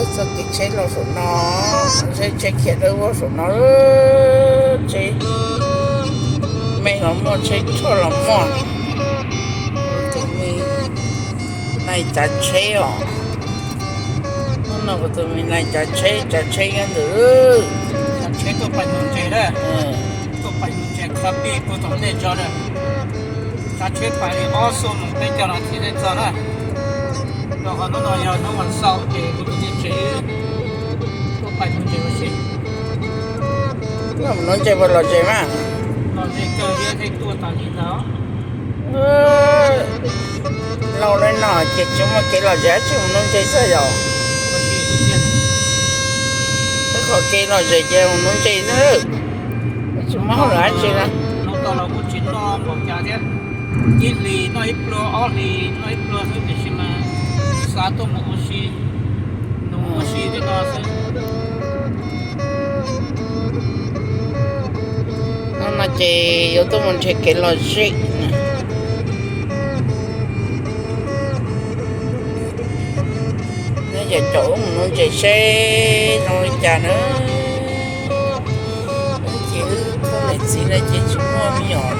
Txoj kev tsheb los saum no, tsheb, tsheb khiav dawb vog saum no, tsheb me los muaj, tsheb roj los muaj. Tus me nais tsav tsheb os. Hnub no kuv tus me nais tsav tsheb, tsav tsheb nyob ntawd. Tsav tsheb tuaj pais nuv ntses na. Tuaj pais nuv ntses khav pij puag tom ntej tso na. Tsav tsheb pais li ob xuab moos peb caug nas this thiaj txog na. Rau qhov hnub no yog hnub vas xaum ces kuv tus txiv tsev tuaj pais nuv ntses ua si. Nuv ntses puas lom zem mas? Lom zem kawg thiab, thiaj tuaj tas li ntawd. Laus li no ces tsis muaj kev lom zem dab tsi, mus nuv ntses xwb yom. Peb qhov kev lom zem ces mus nuv ntses xwb, tsis muaj hauj lwm dab tsi na. Hnub no los kuj tsis noj npaum cas thiab, ib hlis noj ib pluag, ob hlis noj ib pluag xwb, tiam sis mas xav tuaj mus ua si, nuv ua si tej no xwb. Hnub no ces yuav tuaj mus nrhiav kev lom zem. Neb yawm caum wb mus nuv ntses seb zoo li cas na. Wb ces wb phooj wb txiv lawm ces tsis muaj me nyuam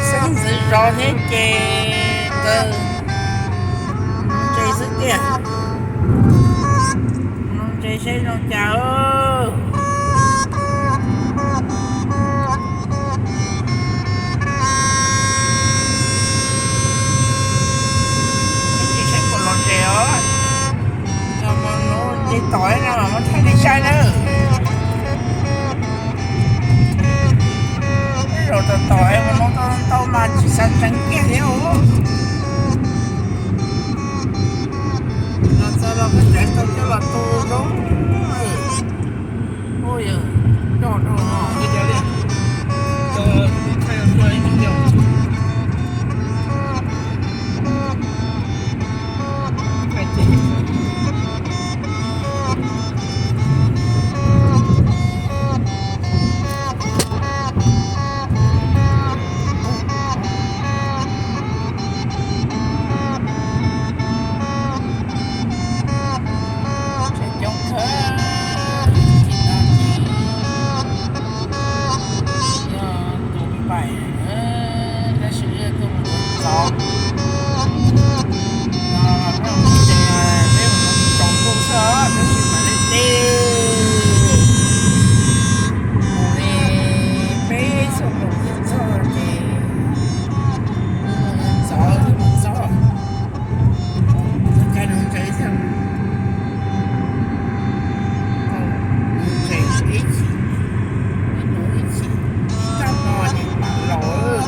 xeeb ntxwv zov thiab ces nkawd nuv ntses xwb tiag. Nuv ntses seb zoo cas. Tsis saib puas lom zem os. Yog mus nuv ntses tom no mas muab thaij li saib nawb. Tej zaum tom tom es mus nuv tau ntau mas tsis xav tseev kiag thiab os. Los txog los koj tseev tau coj los tu zoo. Ua yog coj rau no li cas li. Coob kawg, tim no ces yog tus pais, tab sis yog tus mus ntxov. No peb mus ces peb mus tsaus ntuj xwb, tab sis mam li deb mus li peb xuab moos thiaj txog ces mus ntxov, mus ntxov. Ua cas nuv ntses thiaj nuv ntses ib chim, ib hnub ib chim, ib tag hmo ces mam los.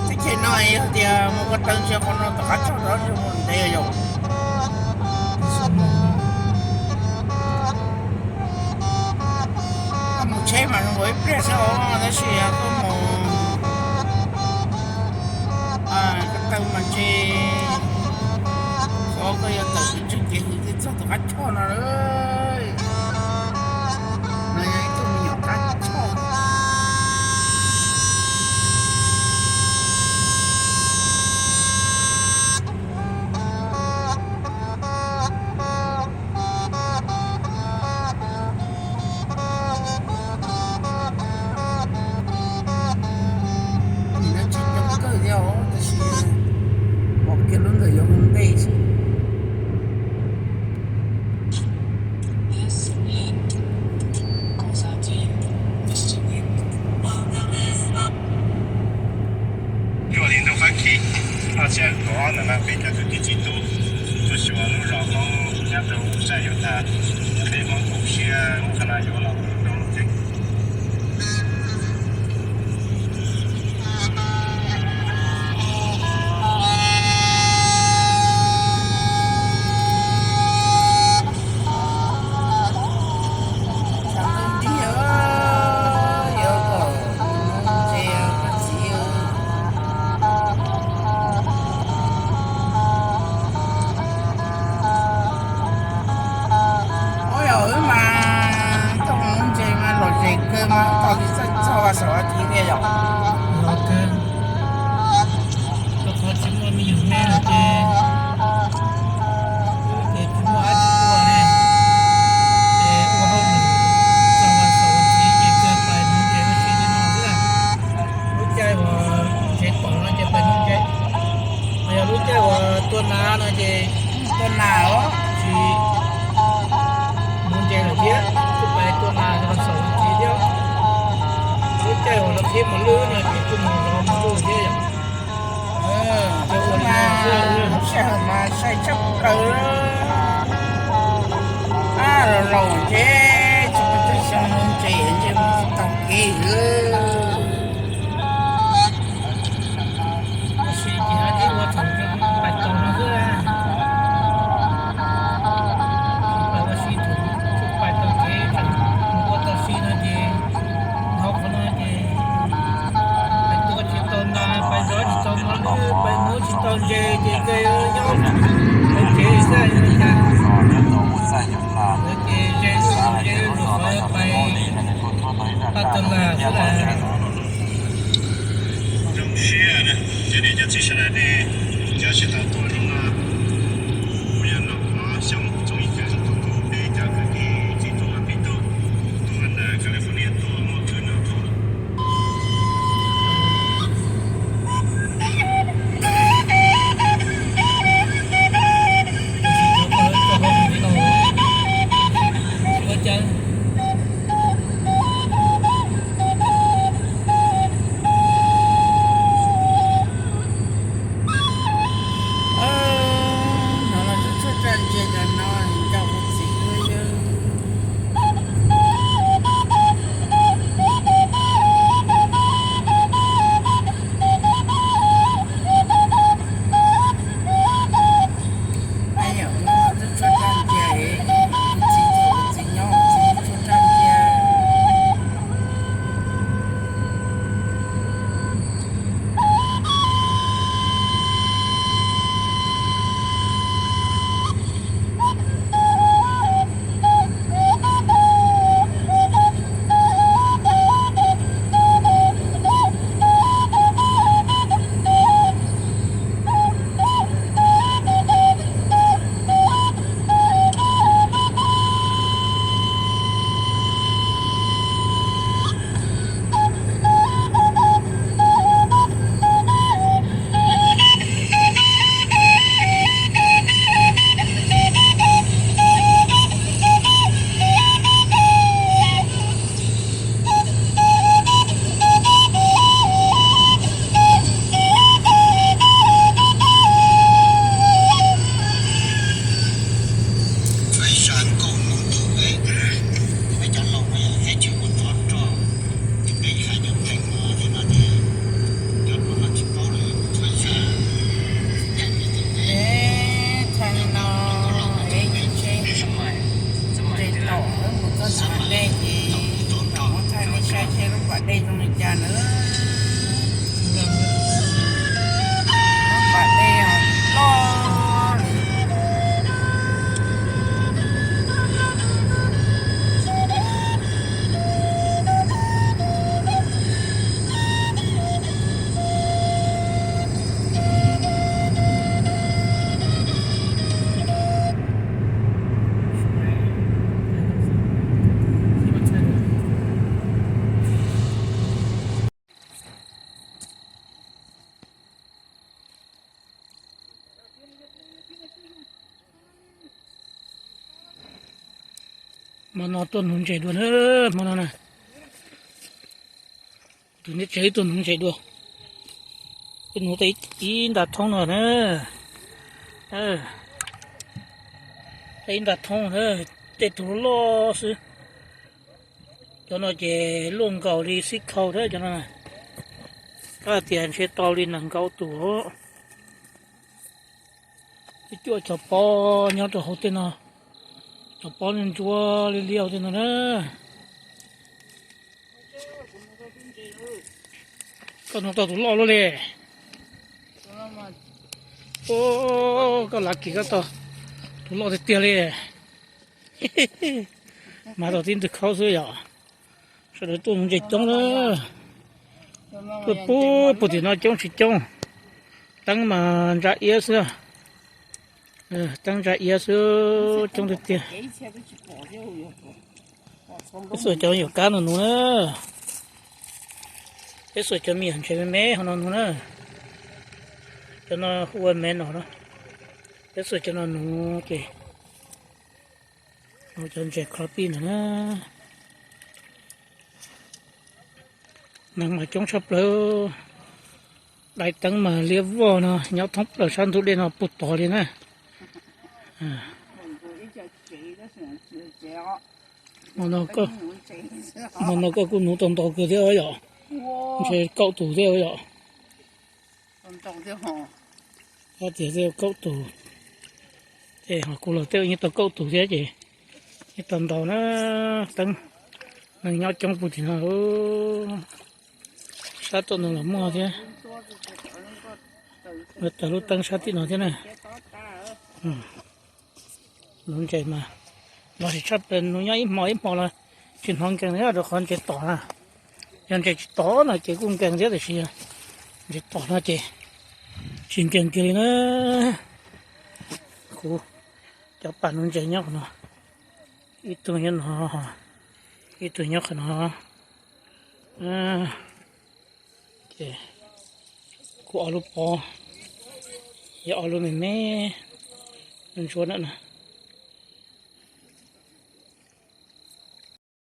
Teb chaws no yog tias mus ko taw ntsia qhov no tom qab tshoj rau mus ntev yom. Koj mus tsheb mas zoo nkaus ib pliag xwb os, tab sis koj mus ko taw mas ntshe xyov koj yuav tawm pes tsawg kev hwv thiaj txog tom qab tshoj no lawm. No yog ib tug me nyuam qab tshoj. Nim no tsis coob kawg thiab os, tab sis pom kiag lub ntawd yuav ua ntej xwb. Cuaj hli ntuj qab khi, ob txhiab kaum ob ntawm no peb cov kwv tij txiv tub tuaj xyuas lub zos Hmoob nyob rau Xaj Yus Tas, peb Hmoob koom siab qhov no yuav los rau lub tsev. Tshav ntuj nrig, yuav kom mus ntses koj txiv. Ua yog wb mas Tau li txog vas xaum vas thiv tiag yom. Los kawg, rau qhov tsis muaj me nyuam me lawm ces, ces tsis muaj dab tsi ua ne, ces ua hauj lwm txog vas xaum vas thiv ces kawg pais nuv ntses ua si li no xwb na. Lub caij uas ntses tom no ces pais nuv ntses, ho yog lub caij uas tua nas no ces tua nas os, tsis nuv ntses lawm thiab, kuj pais tua nas vas xaum vas thiv thiab. Lub caij uas lawv qhib mos lwj no ces kuj mus zov mos lwj thiab yom. Lub sij hawm mas sai tshaj plaws, ab, laus laus ces tsis muaj tug xyoo nuv ntses ces mus tsis tau kev. Tab sis ces hais tias ua thaum pais tau no xwb, pais ua si thaum pais tau kev tseem mus ua tau si no ces, dhau qhov no ces pais tua tsis tau nas, pais zov tsis tau mos lwj, pais nuv tsis tau ntses ces kawg nyob pem kev xwb li cas. Ces ze lub ze lub qhov pais paj tag lag xwb las. Zoo siab na, cov niam cov txiv sawv daws nej nco tsis tau tuaj hnub no, kuv yog Nom Pov Xyooj Txoov Yig Xyooj Xyooj Tub Tub, peb cov kwv tij txiv tub ob peb tug tuaj ntawm California tuaj muaj khwv noj tuaj. Hnov los tshuab tshuab raj ntsia cov no nco kuv txiv lawm. Yog hnov los tshuab tshuab raj ntsia, kuv txiv, kuv txiv nyob kuv txiv tshuab raj ntsia. Thaij no es tsis tsheb, tsheb tom mus txog thav dej ces muab thaij nej saib seb lub pas dej zoo li cas nawb. Lub pas dej loj li. Hmo no tuaj nuv ntses dua na, hmo no na. Tus niam tsev tuaj nuv ntses dua. Tuaj nuv tau ib nta thoob no na. Tau ib nta thoob na, tej tus loj xwb. Cov no ces luaj nkaus li xib khau thiab cov no. Koj hais tias ntshe tau li nees nkaum tus. Ib cuaj cov pob nyob rau hauv tej no. Cov pob ntsuab liab liab hauv tej no na. Koj nuv tau tus loj luaj li. Koj lav kiag koj tau tus loj tiag tiag li. Mas tau tib ntwg khaub xwb yom. Sawv daws tuaj nuv ntses coob na. Tuaj puag tim no coob tsis coob. Teeb mas ntsa iab xwb. Teeb ntsa iab xwb, coob tiag tiag. Peb xuas cov me nyuam kab no nuv na. Peb xuas cov me nyuam ntses me me hauv no nuv na. Cov no hu ua me no na. Peb xuas cov no nuv ces cov ntses kho pij ntawd na. Neeg mas coob tshaj plaws. Dai teeb mas liab vog no nyob thoob plaws sab ntug dej no puag tod li na. Hmo no koj kuj nuv tau ntau kawg thiab yom. Ntshe kaum tus thiab yom. Tias thiaj kaum tus, ces ho kuv los tej yeej tau kaum tus thiab ces yeej tau ntau na. Teeb neeg nyob coob puag tim no. Sab tom no los muaj thiab. Tawm lub teeb sab tim no thiab na. Nuv ntses mas los sis tshaj plaws nuv nyob ib hmo ib hmo los tsis hnov nkees thiab rau qhov ntses tom na. Yog ntses tsis tom no ces kuj nkees thiab tiam sis ntses tom no ces tsis nkees kiag li na. Kuv cov pas nuv ntses nyob qhov no, ib tug nyob no, ib tug nyob qhov no. Ces kuv ob lub pob, yog ob lub me me ntsuab na.